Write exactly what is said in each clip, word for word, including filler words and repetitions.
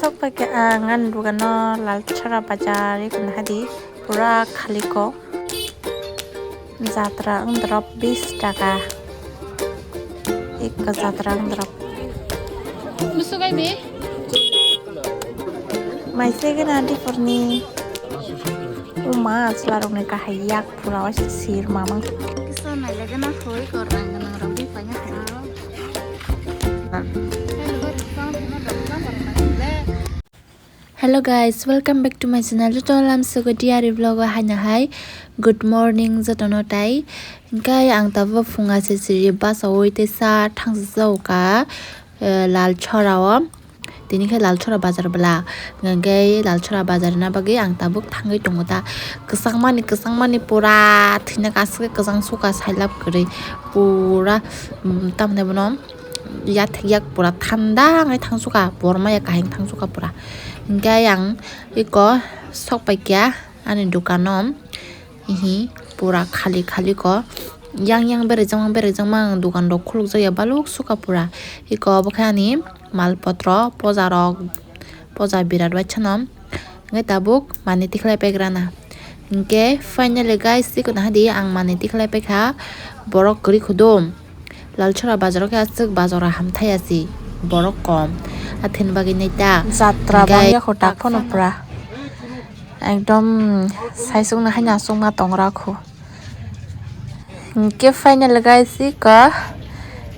Sok pai khe ang ani dogano Lalchora bazar, ekhono hadi pura khali kok. Jatra wng drop bis taka. Ekka jatra wng drop. Musugai bi? Mai se gana di porni. Uma chwla rokni kahai yak pura o sir mamang. Kisa nai le gana hoi kor rang gana rok bi paina hai. Hello guys, welcome back to my channel. Joto lam sugo diary vlog o haino hai. Good morning jotono tai. Hingke ang tabuk phunga se siri basa oi tei sa thangsa jao ka, eh, Lalchora o. Tini khe Lalchora bazar bwla. Hingke Lalchora bazar na bagwi ang tabuk thangwi tongo ta. Kwchangmani, kwchangmani pura thina aswk kwchang suka sailab kwrwi. Pura, mm, tamni bono. Yathek yak pura thanda wngwi thangsuka, borma ya kahing thangsuka pura. Hingke ayang eko sok paikya ani dukano, hihi pura khali khali ko. Yang yang berajak mang berajak mang dukan rok khuluk jak ya baluk suka pura. Eko obo khe ani mal potro poja rok, poja birat bai chano. Hingke tabuk mani tikhlai paikrana. Hingke finally guys, chikon hadi ang mani tikhlai paikha borok kwrwi khudum. Lalchora bazaro khe aswk bazaro hamthai asi borok kom. Athini bagwi nai ta. Jatra hingke bangya kho tak phano pura. Ekdom saisukna haino aswkma tongra kho. Hingke finally guys, iko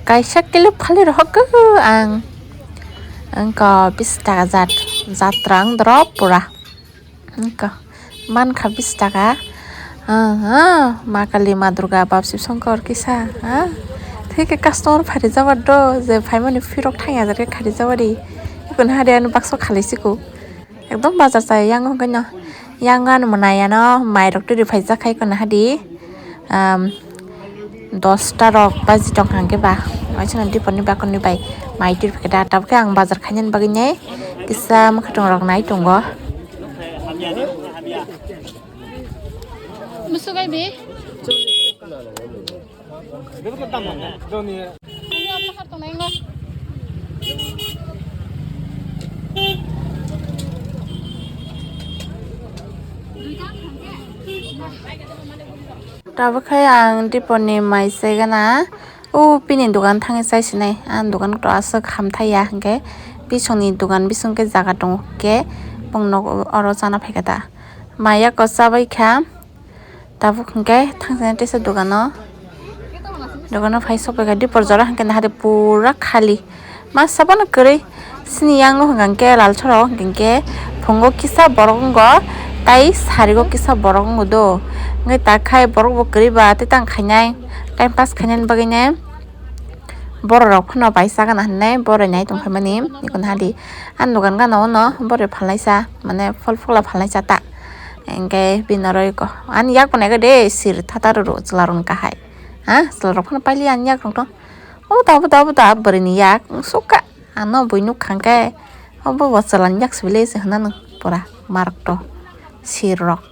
kaisa clip phali rohor khe ang. Wngkha bis taka jat-, jatra wng drop pura. Wngkha mankha bis taka. Ah, ah, Ma Kali, Ma Durga, Bap Sib Songkor kisa. Ah, theke customer phari jabar do, je phaimani phirok thang ya jare khari jabari. Ikon hari ano bakso khalai siko. Ekdom bazar chaya yang hwnkhe no. Yang ano mwnai ano mairok twi rw phaijak khai kono hadi. Um, dosta rok baji tong hwnkhe ba. Waisano dipor ni bakor ni bai mai twi rw phaikhe da tabukhe ang bazar khainani bagwi nai kisa mwkhwtwng rok nai tongo. Musugai bi. Tabuk khe ang dipor ni mai chaigana, o bini dogan thangwi chai sinai. Ang dogan kotor aswk hamthai ya, hwnkhe bisongni dogan bisong khe jaga tongo, hwnkhe bong nok oro chana phaikha ta. Mai yako chabai kha. Tabuk hwnkhe thangsinai teisa dogano, dogano phai sokphaikha dipor jora hwnkhe nahade pura khali. Masa bono kwrwi sini yango hwnkhe Lalchora o hwnkhe phungo kisa borok wngo tei sarigo kisa borok wngo do. Hwnkhe tak khai borok bo kwrwi ba tei tang khainai time pass khainani bagwinai. Borok rok phano bai sagana hinwi boroi nai tongphaimani, ikon hadi. Ani dogan gana o no boroi phalnaisa, mane phol phukla phalnaisa ta. Hingke bini oro iko ani yak bo naiga de sir thata rw chwla rwni kahai. Ha, chwla rok phano paili ani yak rok no. O da, o da, o da, bwrwi ni yak, sukha. Ano bui nukha hwnkhe, obo bo chwla ni yak sibili se hwnna nw pura mark to sir rok.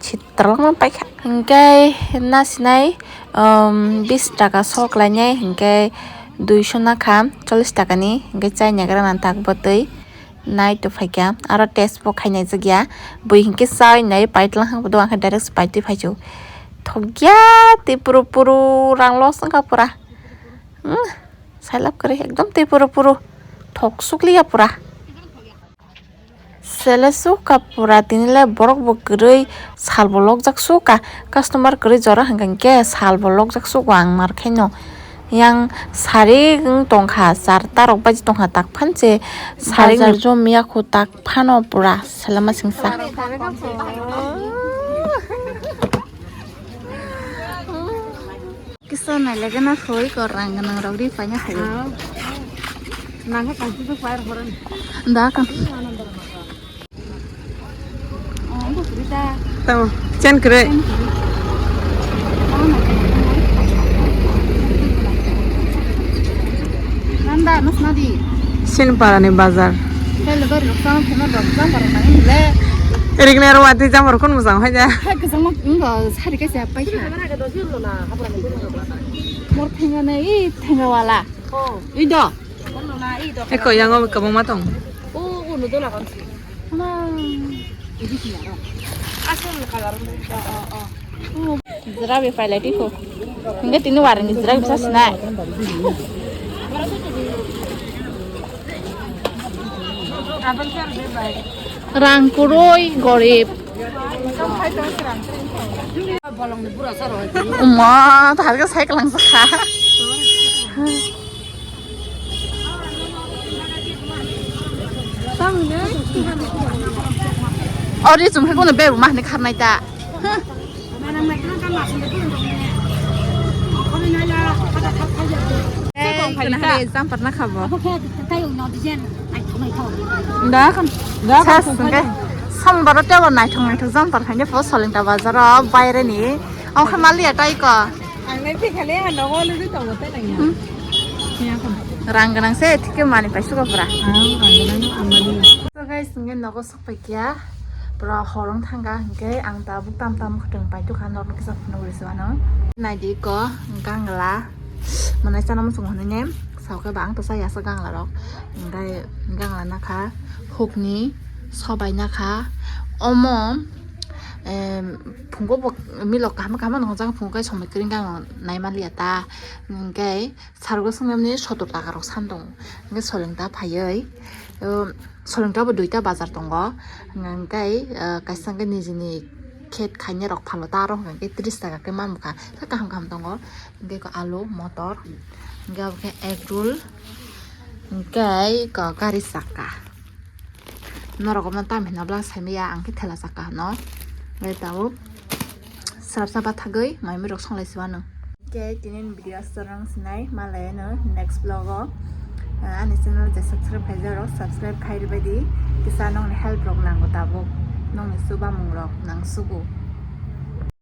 Chitralma paikha. Hingke nasinai, um, bis taka sok lainai, hingke duiso nakha, chollish takani, hingke chai nagra nang tak bo twi nai to phaikha. Aro test bo khainai jakya, bui hingke chai nai paitlang hang bodo, ang khe direct pai twi phaichu. Thokya tei puru puru rang loss wngkha pura. Hmm, sailab kwrwi ekdom tei puru puru thok sukliya pura. Sele sukha pura, tini le borok bo kwrwi sal bo lokjak sukha, customer kwrwi jora hwnkha hwnkhe sal bo lokjak sukha ang mar khaino. Yang sari wng tongkha, charta rok baji tongkha, tak phan se sari bazar jom ya kho, tak phano pura selama singsa. Kisa nai le gana hoi kor rang gana rok ri paina hai. Nang khe kaisa pai rok horan. Da kan. Tamo, chen kre. Nanda, nus nadi. Sin para ni bazar. Hello, bari rok tamo, pheno rok tamo, para nang le. Erik ne ro wati jam rok kun musang hai ja. Hai, kesang mo, ingo, sari kaisa pai kha. Mor thenga nai, i thenga wala. I do. Eko yang o kabang ma tong. Jera be pailai tiko. Hingke tini waring ni jera bisa sinai. Rang kurui gorib. Uma, taharga sai kalang sakha. Ori chum hai kono bebu mahni kharnai ta. Ei, kono hai jumper na khabo. Da kam, da kam. Sas, hingke, sombaro tebo naithok naithok jumper khainai po Solingta bazaro baire ni. Ongkha maliya tai ko. Ang nai phikha le, ang nogo lugui tongo tei nang ya. Hmm. Ya, kho. Rang gwnang se, thike mani paisugo pura. Ang rang gwnang no amani. So guys, hingke nogo sok pai kya. Pura horong thangka, hingke ang tabuk tam tam khotong pai tukha, nok kisa phunuk risi wano. Naidi ko, gangla. Manai chana muchung hwnwi ne, saoke ba ang to chaya sa gangla rok. Hingke gangla nakha, hukni, sobai nakha. Omo, em, phungo bo milok kaham kaham no hwnjak, phungo kai somoi kwrwngkhe ang naima liya ta. Hwnkhe sargo swngnani sotor taka rok san tongo. Hwnkhe Solingta phaiwi, o, Solingta bo duita bazar tongo. Hwnkhe, o, kaisa hwnkhe nijini khet khainai rok phano ta aro hwnkhe tris taka khe manbwkha. Khe kaham kaham tongo. Hwnkhe ko alu, motor. Hwnkhe abo khe egg roll. Hwnkhe ko gari chakka. Norok omo tam hino bla saimaya, ang khe thela chakka hino. Hwnkhe tabuk srapsa bathagwi maimui rok songlai siwano. Hwnkhe tini ni video aswk rang sinai, malai no next vlog o, ah, ani channel je subscribe khaijak rok subscribe khai rwbaidi, kisa nokni help rok nango tabuk, nokni chubamung rok nangsugo.